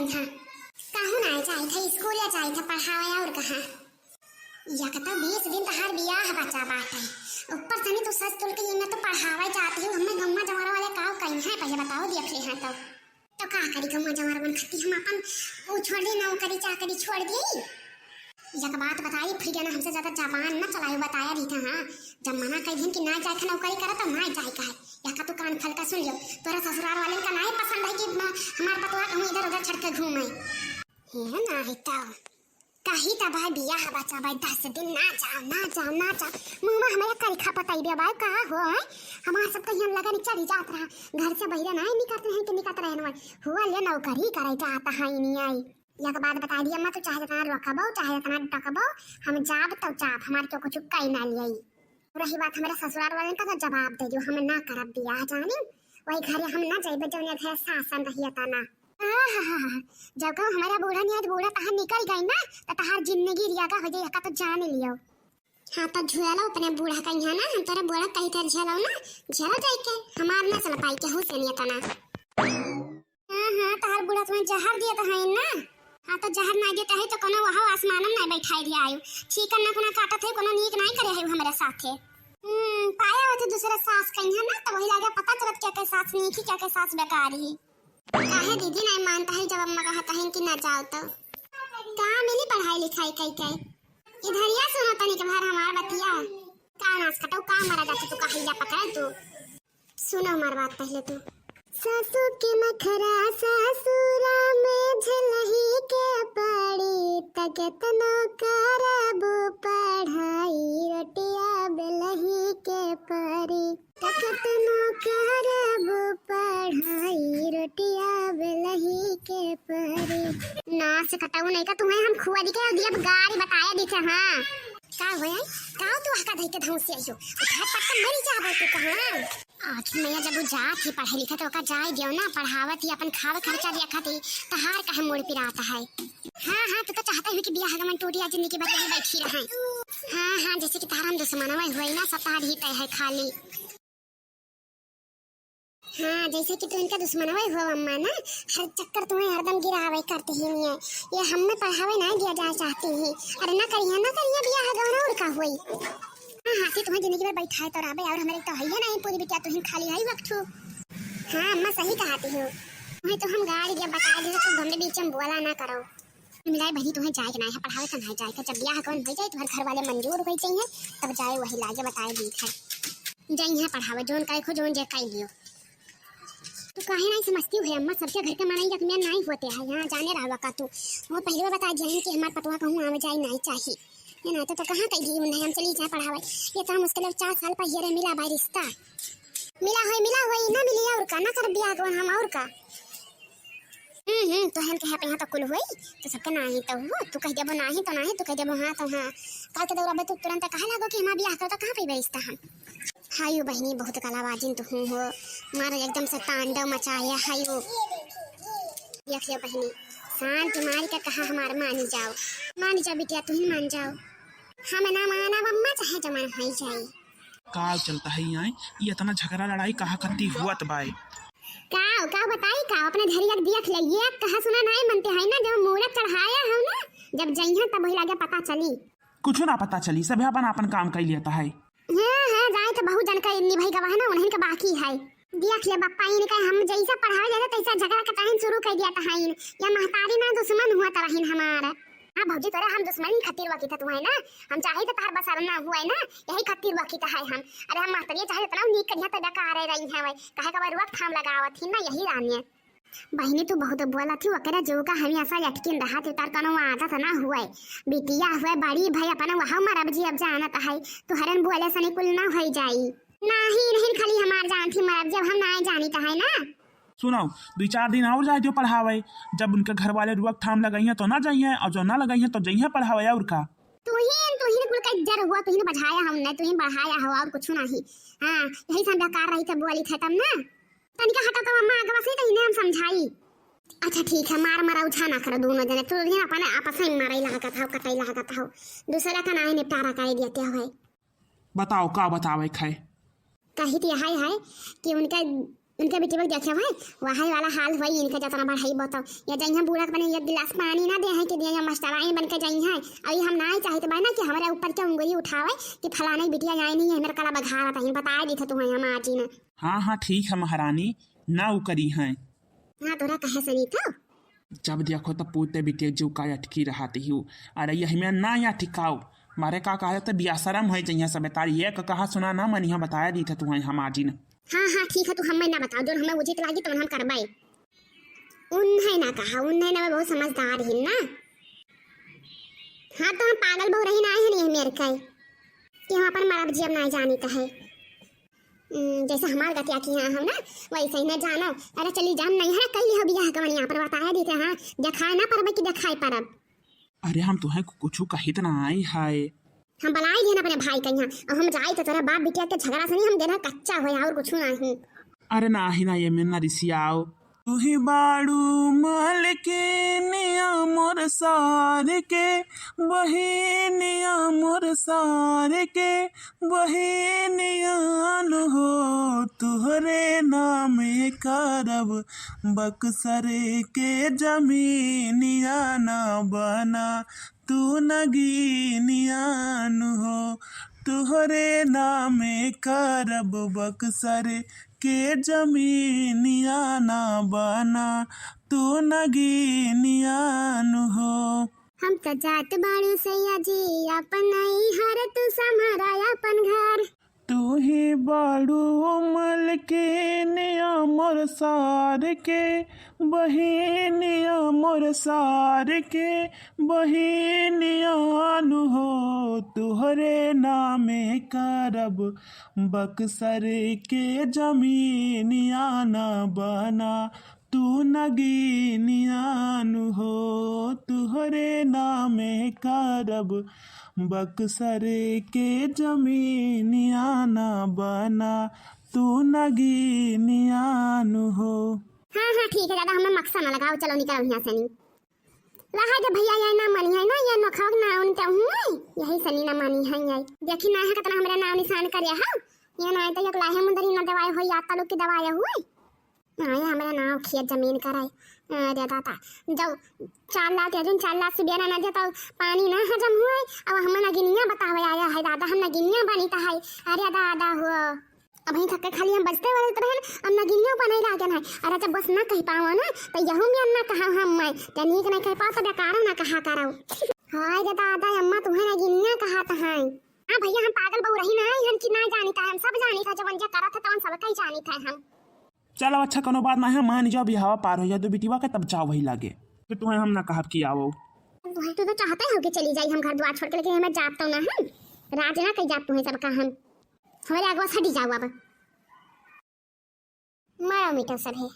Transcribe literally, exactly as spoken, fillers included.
हाँ, कहूँ ना जाइत है, स्कूल या जाइत है पढ़ावे और कहाँ। या कहता बीस दिन तहार बियाह बचा बाटे, ऊपर से नहीं तू सज तुल के ये ना तो पढ़ावे जाती हो, हमें गम्मा जमारा वाले काव कहीं है, पहले बताओ दिया फिर है तो। तो का करी गम्मा जमारा बन खती हम अपन वो छोड़ दी, नौकरी चाकरी छोड़ दी। एक बात बताई, फिर ना हमसे ज्यादा जबान ना चलायो, बताया रही था। हाँ, जब मना कर दिन कि ना जाए का नौकरी करे तो ना जाए का है। या का तू कान खोल के सुन लियो, तोरा ससुराल वाले का नहीं पसंद है कि म-, हमार पतोहा कहूँ इधर उधर छड़ के घूमे। ये ना है तो कही त भाई बियाह बचा भाई दस दिन ना जाओ, ना जाओ, ना जाओ। मुँह में हमारे करिखा पताई बे भाई, कहाँ हो है? हमार सब तो यहाँ लगा नहीं चढ़ी जात रहा, घर से बहिरे ना निकलत रहे कि निकलत रहे ना। हुआ ले नौकरी करे जात है नहीं आई। एक बात बता दी अम्मा, तू चाहे जितना रोकबो, चाहे जितना डकबो, हम जाब तो जाब, हमार क्यों कुछ कही ना लियाई। रही बात हमारे ससुराल वाले का, तो जवाब दे दियो, हम ना करब बियाह जानी, वही घरे हम ना जाइबे, जौन घर सासन रही तना। आहाहा, जब कहूँ हमारा बूढ़ा नहीं आज बूढ़ा तहार निकल गई ना, तो तहार जिंदगी रियागा हो जाई, का तो जान लियो। हाँ, तो झुलाओ अपने बूढ़ा का यहाँ ना, हम तोरा बूढ़ा कही तर झेलो ना, झेलो जाई के, हमार ना चल पाई केहू से नहीं तना। हाँ, हाँ, तहार बूढ़ा तुम्हें जहर दिया तो है ना? हाँ, तो जहर ना देते है तो कोनो वहाँ आसमान में नहीं बैठाई दिया आयु। ठीक है ना, कोनो काटत है, कोनो नीक नहीं करे है हमारे साथे। हम्म, पाया होते दूसरे सास कहीं है ना, तो वही लगे पता चलत क्या के सास नीक ही, क्या के सास बेकार ही। काहे दीदी नहीं मानता है जब अम्मा कहता है कि ना जाओ तो? कहाँ मिली पढ़ाई लिखाई कई कई? इधर या सुनो तनिक भर हमार बतिया। का नास कटो, का मरा जाती तू, का हिला पकड़े तू? सुनो हमार बात पहले तू। सासू के नखरा ससुरा में झलही के पड़ी, त केतनो करबू पढ़ाई, रोटिया बेलही के पड़ी। त केतनो करबू पढ़ाई, रोटिया बेलही के पड़ी। नास कटाऊ नहीं का तुम्हें हम खुआ दी के दिया गाड़ी बताया दी थे, हाँ। का होए? का तू हका धई के धौंसी आइयो? उठा पटक मरी जाबो तू कहाँ? आखिर मैया जब वो जात ही पढ़े लिखे तो ओका जाए दियो ना, पढ़ावत ही अपन खावे खर्चा दिया खाती, तहार काहे मूड़ पिरात है? हाँ, हाँ, तू तो चाहता ही कि बियाह गमन टूटी, आज जिंदगी भर यहीं बैठी रहे। हाँ, हाँ, जैसे कि तहार हम दुश्मनवा हुए ना, सब तहार ही तय है खाली। हाँ, जैसे कि तू इनका दुश्मनवा हुआ अम्मा ना, हर चक्कर तुम्हें हरदम गिरावे करते ही नहीं है। ये हम में पढ़ावे ना दिया जा चाहती ही। अरे ना करिया, ना करिया बियाह गौना और का हुई। हाँ, हाँ, कि तुम्हें जिंदगी भर बैठाए तो रहबे, और हमारे तो है ही नहीं पूरी बिटिया, तुहिन खाली है वक्त हो। हाँ, अम्मा सही कहती हो। तुम्हें तो हम गाड़ी जब बता दे तो तुम हमरे बीच में बोला ना करो। मिलाई बहनी तुम्हें जाए के ना है, पढ़ावे तो ना जाए के, जब बियाह गौन हो जाए, तुम्हारे घर वाले मंजूर हो जाइए, तब जाए वही लागे बताए दी है। जाइए पढ़ावे, जोन करे खो, जोन जे कई लियो। तू काहे नहीं समझती हो अम्मा, सबके घर के मनई एक में नहीं होते हैं, यहाँ जाने रहवा का तू। वो पहले बता दिया है कि हमार पतवा कहूँ आवे जाए नहीं चाहिए। ये ना तो, तो कहाँ कही उन्हें हम चली जाए पढ़ावे। ये तो हम उसके लिए चार साल पहले मिला भाई रिश्ता। मिला होई, मिला होई, ना मिली और का, ना कर बियाह को हम और का। हम्म, हम्म, तो हम कहे पे यहाँ तो कुल होई, तो सबके नाही तो हुआ, तू कह देबो नाही तो नाही, तू कह देबो हाँ तो हाँ। काल के दौरा में तू तुरंत कहे लागो कि हमार बियाह कर, तो कहाँ पे रिश्ता हम? हायो बहिनी, बहुत कलाबाजिन तू हूँ हो, मारो एकदम से तांडव मचाया हायो। देख लियो बहिनी, शांत मारी के कहा हमार मानी जाओ, मानी जाओ बिटिया, तू ही मान जाओ। हम ना मानब अम्मा, चाहे जमाना होई जाए। का चलता है यहाँ? ये इतना झगड़ा लड़ाई कहाँ कत्ती हुआ त बाय? का, का बताई का, अपने धरिया के देख ले, ये कहा सुना नहीं मनते है ना, जब मूड़त चढ़ाया हम ना, जब जइहा तब वही लागे पता चली। कुछ ना पता चली, सब अपन अपन काम कर लिया है। हाँ, हाँ, जाए तो बहुत जन का निभाई गवा है ना, उन्हें का बाकी है। देख ले बप्पा, इनका हम जैसा पढ़ावे जाते तैसा झगड़ा का तहन शुरू कर दिया था इन। या महतारी ना दुश्मन हुआ तरह इन हमारा। हाँ भौजी, तोरे हम दुश्मनी खातिर वकी था तू है ना, हम चाहे तो तार बसर ना हुआ है ना, यही खातिर वकी था है हम। अरे हम महतारी चाहे इतना नीक करिया तो बेकार रह रही है, काहे का रुआ थाम लगावत ही ना यही रानिया। बहिनी तू बहुत बोलत ही, ओकरे जो का हमेशा अटकिन रहा थे, तार कोनो आदत ना हुए। बिटिया हुए बड़ी भाई अपन वहाँ मरब जी अब जानत है, तू हरन बोले सने कुल ना होई जाई। नाही, नहीं खाली हमार जान थी मरब जब हम ना जानी तो है ना। सुनो, दुई चार दिन और जाए दियो पढ़ावे, जब उनके घर वाले रुआ थाम लगाइए तो ना जाइए, और जो ना लगाइए तो जाइए पढ़ावे और का। तुहिन, तुहिन कुल का जर हुआ, तुहिन बढ़ाया हम नहीं, तुहिन बढ़ाया हो और कुछ नहीं। हाँ, यही सब बेकार रही थे बोली थे तब ना। तनिका हटा तो अम्मा आगे बस ही तो इन्हें हम समझाई। अच्छा ठीक है, मार मारा उछा ना करो दोनों जने, तू दिन अपन आपस में मारा ही लागत हो, कटाई लागत हो, दूसरा का नाही निपटारा कर दिया क्या है? बताओ का बतावे खाए? कही तो यही है कि उनका उनके बिटिया के देखे भाई, वही वाला हाल होई इनके, जतना बढ़ाई बताओ। या जइहाँ बूढ़ा के बने एक गिलास पानी ना देहैं कि दिया, या मास्टराइन बन के जइहाँ। अउर हम नाहीं चाहित बा ना कि हमरे ऊपर के उंगली उठावे कि फलाना की बिटिया आई नहीं है, मेरे कला बघारत है, बताए दी थे तुम्हें हम आज ही ना। हाँ, हाँ, ठीक है महारानी, ना उ करिहैं। हाँ, तोरा कहे से नहीं था। जब देखो तब पूते बिटिया जो का अटकी रहती हूँ। अरे यही में ना या ठिकाओ, मारे का कहा तो बियासरम है जइहाँ सब तारी एक कहा सुना ना मनिहा, बताए दी थे तुम्हें हम आज ही ना। हाँ, हाँ, ठीक है, तू हमें ना बताओ, जो हमें उचित लागी तवन हम करबै। उन्हें ना कहा, उन्हें ना, बहुत समझदार ही ना। हाँ, तो हम पागल बहु रही ना आए हैं नहीं मेरे का, कि हम अपन मरब जियब ना जानी कहे। हम्म, जैसे हमार गतिया की यहाँ हम ना, वैसे ही ना जानो। अरे चली जान नहीं है, कह लियो बियाह कवन यहाँ पर बताया दी थे, हाँ, देखाए ना परब कि देखाए परब। अरे हम तुहें कु-, कुछ कहित ना आई है। हम बलाई लेन अपने भाई के यहाँ, और हम जाई तो तोरा बाप बिटिया के झगड़ा से नहीं, हम देना कच्चा होया और कुछ नहीं। अरे नाही ना, ये में ना रिसियाओ। तू ही बाड़ू मालकिनिया मोर सार के, बहिनिया मोर सार के, बहिनिया नु हो, तुहरे नामे करब बक्सर के जमीनिया ना बना तू नगीनिया नु हो, तुहरे नामे करब बक्सर के जमीनिया ना बना तू नगीनिया नु हो। हम त जात बाड़ू सैया जी अपन नैहर, तू सम्हरा अपन घर। तू ही बाड़ू मलकिनिया मोर सार के, बहिनिया मोर सार के, बहिनिया नु हो, तुहरे नामे करब बक्सर के जमीनिया ना बना तू नगीनिया नु हो, तुहरे नामे करब बक्सर के जमीनिया ना बना तू नगीनिया नु हो। हाँ, हाँ, ठीक है दादा, हमें मक्सा ना लगाओ, चलो निकलो यहाँ से नहीं। रहा जब भैया ये ना मानी है ना, ये नोखा ना उनके हुए, यही सनी ना मानी है ये। देखी ना है कितना हमरा नाव निशान करे है, ये ना तो एक लाहे मुंदरी ना दवाई हो, या तालुक की दवाई हुए। हाँ, ये हमरा नाव खेत जमीन कराए। अरे दादा, जब चार लाख, अर्जुन चार लाख से बेरा ना दे तो पानी ना हजम हुए। अब हम नगिनिया बतावे आया है दादा, हम नगिनिया बनी तो है। अरे दादा हो, अब ही थके खाली हम बजते वाले तो रहन, अब नगिनियों पर नहीं लागन है। अरे जब बस ना कह पाओ ना, तो यहू में ना कहा हम मैं, तो नीक नहीं कह पाओ तो बेकारो ना कहा करो। हाय रे दादा, अम्मा तुम्हें नगिनिया कहा तो है। हाँ भैया, हम पागल बहू रही ना, हम कि ना जानी था, हम सब जानी था, जवन जे करत है तवन सब कहीं जानी था हम। चलो अच्छा, कोनो बात ना है, मान जाओ, बिहावा पार हो जाओ, तो बिटिवा के तब जाओ वही लागे, फिर तुम्हें हम ना कहब कि आओ। तू तो चाहते हो कि चली जाई हम घर द्वार छोड़ के, लेकिन हमें जाब तो ना हम, राज ना कही जाब तुम्हें सबका हम, हमारे आगवा से हटी जाओ अब। मारो मीटर सब है।